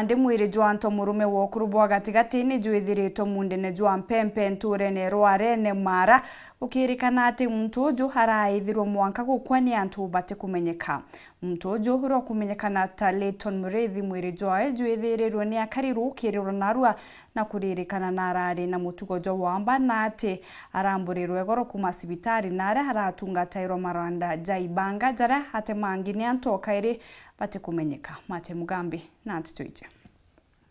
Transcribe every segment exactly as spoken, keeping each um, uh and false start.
Nandi mwiri jwa antu murume wa ukuru bwa gatigati ni jwithiritwe muundene jwa Mpempe ntuurene Rwarene Mara, gukiirikana ati muntu uju araithirwe mwanka gukua ni antu batikumenyeka. Muntu uju uria ukumenyekana ta Layton Muriithi, mwiri jwae jwithirirwe ni akari rukirirwa narua na kuririkana na arari na mutugo jwa wamba, na ati aramburirwe igoro kuuma cibitari, na aria aratungatairwa maranda ja ibanga jaria atemangi ni antu o kairi batikumenyeka. Mate Mugambi na nteto iji.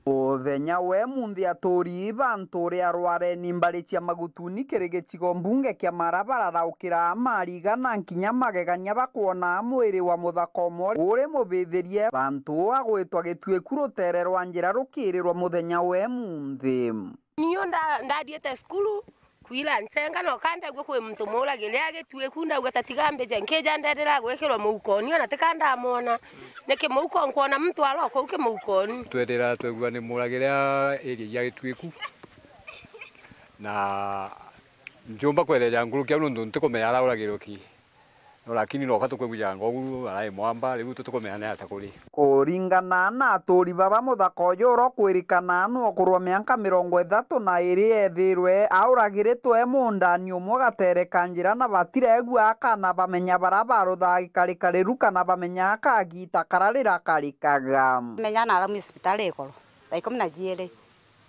Muthenya wa imunthi, aturi ba ntuuri ya Rwareni mbari cia Magutuni kiri gicigo mbunge kia Mara bararaukira mariga na nkinya magegania bakwona mwiri wa muthaka umwe uri mubithirie bantu agwitwa Gitwiku rutere rwa njira rukirirwa muthenya wa imunthi. Niyo nda-, ndathiite cukuru, kwira ncenga, no ka ndaigua kwi muntu muuragire a Gitwiku, ndauga, "Ta tiga mbije, nkija nderera gwikirwa muukoni, ona tika ndamwona. Niki muuko nkwona muntu arokwa u kimuukoni?" Twethira twegua ni muuragire a area ya Gitwiku, na ntiumba kwereja nkuruki au nontu ntikumenya arauragirwe ki. No lakini noka tukwigua janga ugu, arai mwamba, riu tutikumenya ni ata kuri. Kuringana na aturi baba, muthaka uju uria ukwirikana ni ukurwa mianka mirongo ithatu na iri ethirwe auragiritwe mundani umwe gatere ka njira, na batiregua kana bamenya bara baruthaa gikarikariru kana bamenya kagita kararira karikaga. Menya na aramwire cibitari igoro thaa ikumi na jiiri.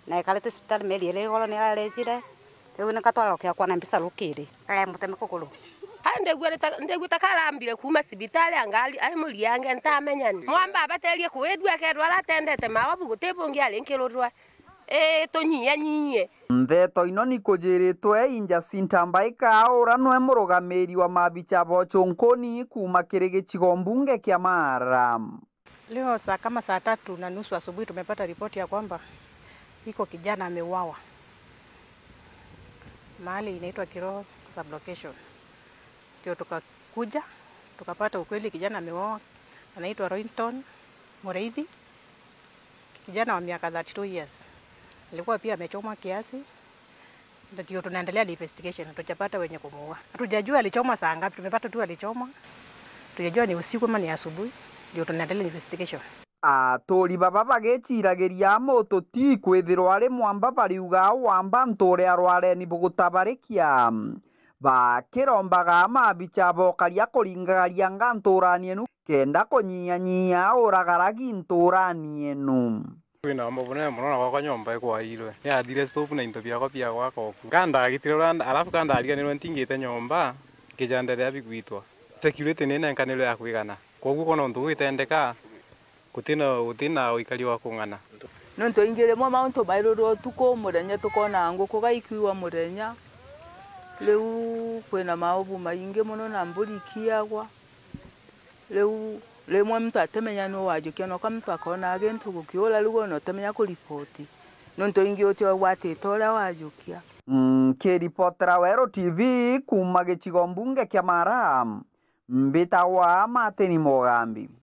Na ekarite cibitari mieri iri igoro ni ararejire. Riu ni katwara ukia kwana mbisa rukiri. Aya muteme kuguru. Aya ndigwire ta, ndigwire ta karambire kuuma cibitari anga ari, ari muriange ntamenya ni. Mwamba abaterie kwidua akerwa aratendete maobu guti bungi ari nkirurwa. Ii, tunyie nyie. Ntheto ino ni kujiritwe i Jacinta Mbaika, ura nwe murugamiri wa mabicha bo Chunkuni kuuma kiri gicigo mbunge kia Mara. Leo saa kama saa tatu na nusu asubuhi tumepata ripoti ya kwamba iko kijana ameuawa mahali inaitwa Kiro sublocation. Ndio tukakuja, tukapata ukweli kijana ameuawa, anaitwa Roynton Mureithi, kijana wa miaka thirty-two years. Alikuwa pia amechomwa kiasi. Ndio tunaendelea na investigation, hatujapata wenye kumuua. Hatujajua alichomwa saa ngapi, tumepata tu alichomwa. Hatujajua ni usiku ama ni asubuhi, ndio tunaendelea na investigation. Aturi baba bagiciragiria mututi kwithirwa ari mwamba bariuga wamba ntuure arwareni bugutabarikia. Bakirombaga mabicha bokaria kuringagaria nga ntuurani enu kenda kunyiyanyia uragaragi ntuurani enu. Kwina wamba bunene mono na gwakwa nyomba ikwairwe. Niathire stove na into biakwa bia gwaka oku. Nga ndagitire uria nda-, alafu ka ndariganirwe ntingite nyomba, nkija nderea bigwitwa. Security ni nenkanirwe ya kwigana. Kwoguo kwona untu buu itendeka, gutina, gutina uikari wa kung'ana. Nontu ingi rimwe mauntu mairurwa utuku, murenya tukonaga nguku gaikiwa murenya. Riu kwina maobu maingi mono na mburi ikiagwa. Riu rimwe muntu atimenya nuu wajukia, noka muntu akonaga gintu gukiura, riu ona utimenya kuripoti, nontu ingi utiogwatite uria wajukia. Nkiripotera Weru T V kuuma gicigo mbunge kia Mara, mbitagwa Martin Mugambi.